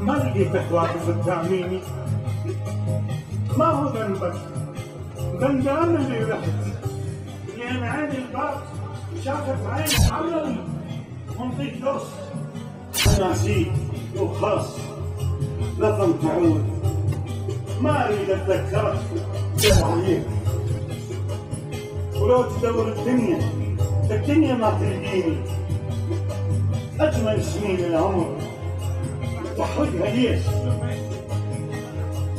ما لقيتك واقف قداميني، ما هو ذنبك، ذنب انا اللي رحت، لان عين الباب شافت عين عمري منطيك درس. انا نسيت وخلاص، لطم تعود، ما اريد اتذكرك عليك، ولو تدور الدنيا ما تلقيني. اجمل سنين العمر تحرقها ليش؟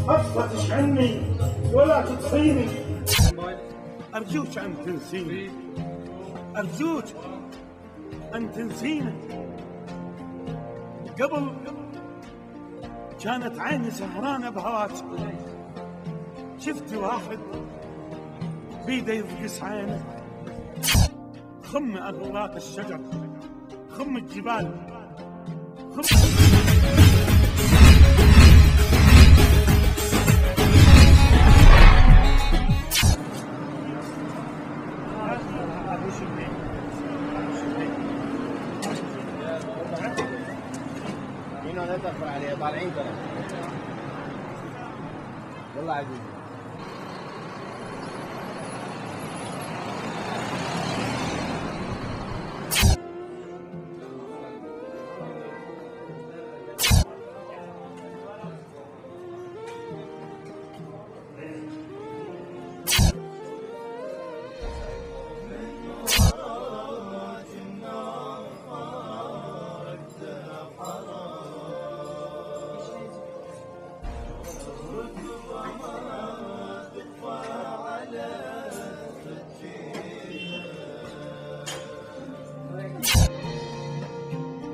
ما تفتش عني ولا تطفيني. أرجوك أن تنسيني، أرجوك أن تنسيني. قبل كانت عيني سهرانة بهواك، شفت واحد بيده يفقس عينه، خم أغراق الشجر، خم الجبال، خم لا تأخر عليه، طالعين ترى. يلا عزيزي.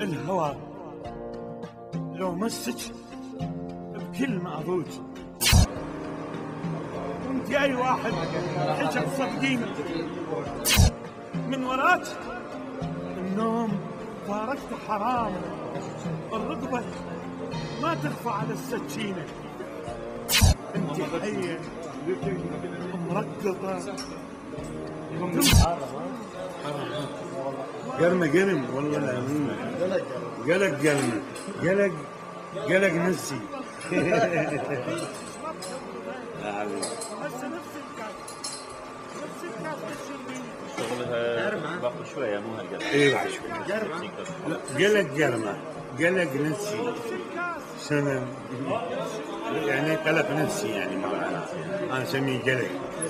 الهوى لو مسك بكلمة أضوج، وانت أي واحد حجر صدقين من وراك. النوم فارقت حرام، الرقبة ما تخفى على السكينة. انت حية مرقبة قرم والله العظيم، قلق نسي. شغلها باقي شويه مو هالقد. ايوه قلق نسي سنة، يعني قلق نسي، يعني انا اسميه قلق،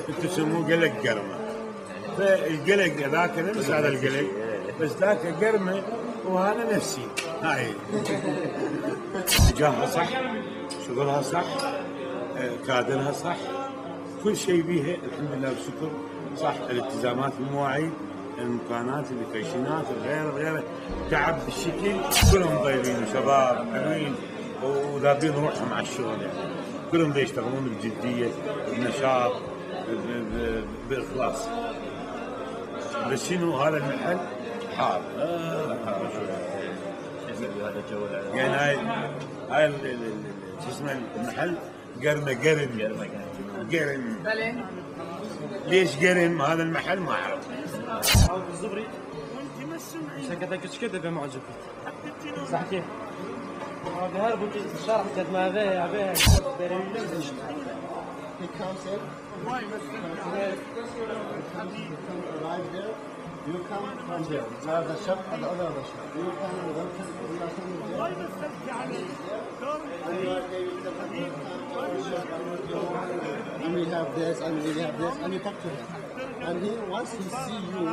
انتم تسموه قلق قرمه. فالقلق ذاك نفس هذا القلق، بس ذاك قرمه وهذا نفسي. هاي اتجاهها صح، شغلها صح، كادرها صح، كل شيء بيها الحمد لله والشكر صح. الالتزامات بالمواعيد، المكانات، اللوكيشنات، غيره تعب بالشكل، كلهم طيبين وشباب حلوين وذابين روحهم على الشغل، يعني كلهم يشتغلون بجديه بنشاط باخلاص. بس شنو هذا المحل حار، يعني هاي شو اسمه المحل قرم. ليش قرم هذا المحل ما اعرف. الزبري شكلك كذا بمعجبك صح كيف؟ هذا هرب الشرح قد ما ذا He comes in. You come from there. There the shop and the other shop. You come and welcome. And we have this, and we have this, and you talk to him. And he, once he see you,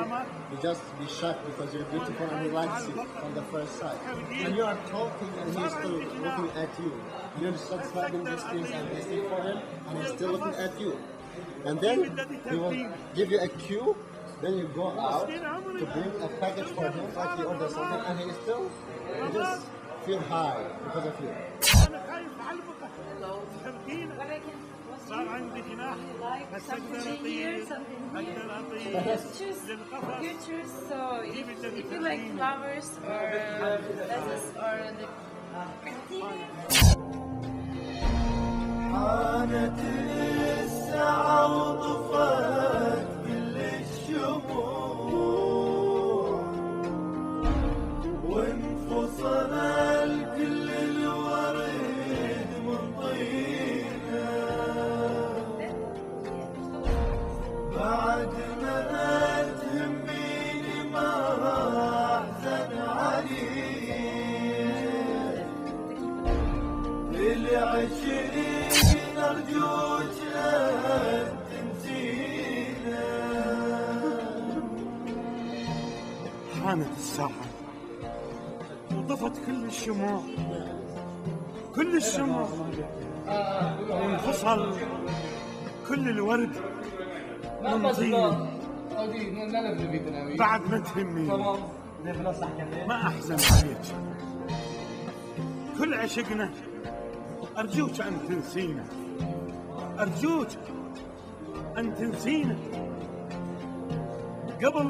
he just be shocked because you're beautiful and he likes you from the first sight. And you are talking and he's still looking at you. You're subscribing these things and this thing for him, and he's still looking at you. And then he will give you a cue. Then you go out to bring a package for him, like he orders something, and he still just feel high because of you. صار عندي جناح بس اقدر اطير You choose, so if you like flowers or lettuce or the حانت الساعة كل عشرين أرجوك أن تنسينا. حانت الساعة وطفت كل الشموع، كل الشموع، وانفصل كل الورد من طين. بعد ما تهمني ما أحزن عليك، كل عشقنا أرجوك أن تنسينا، أرجوك أن تنسينا قبل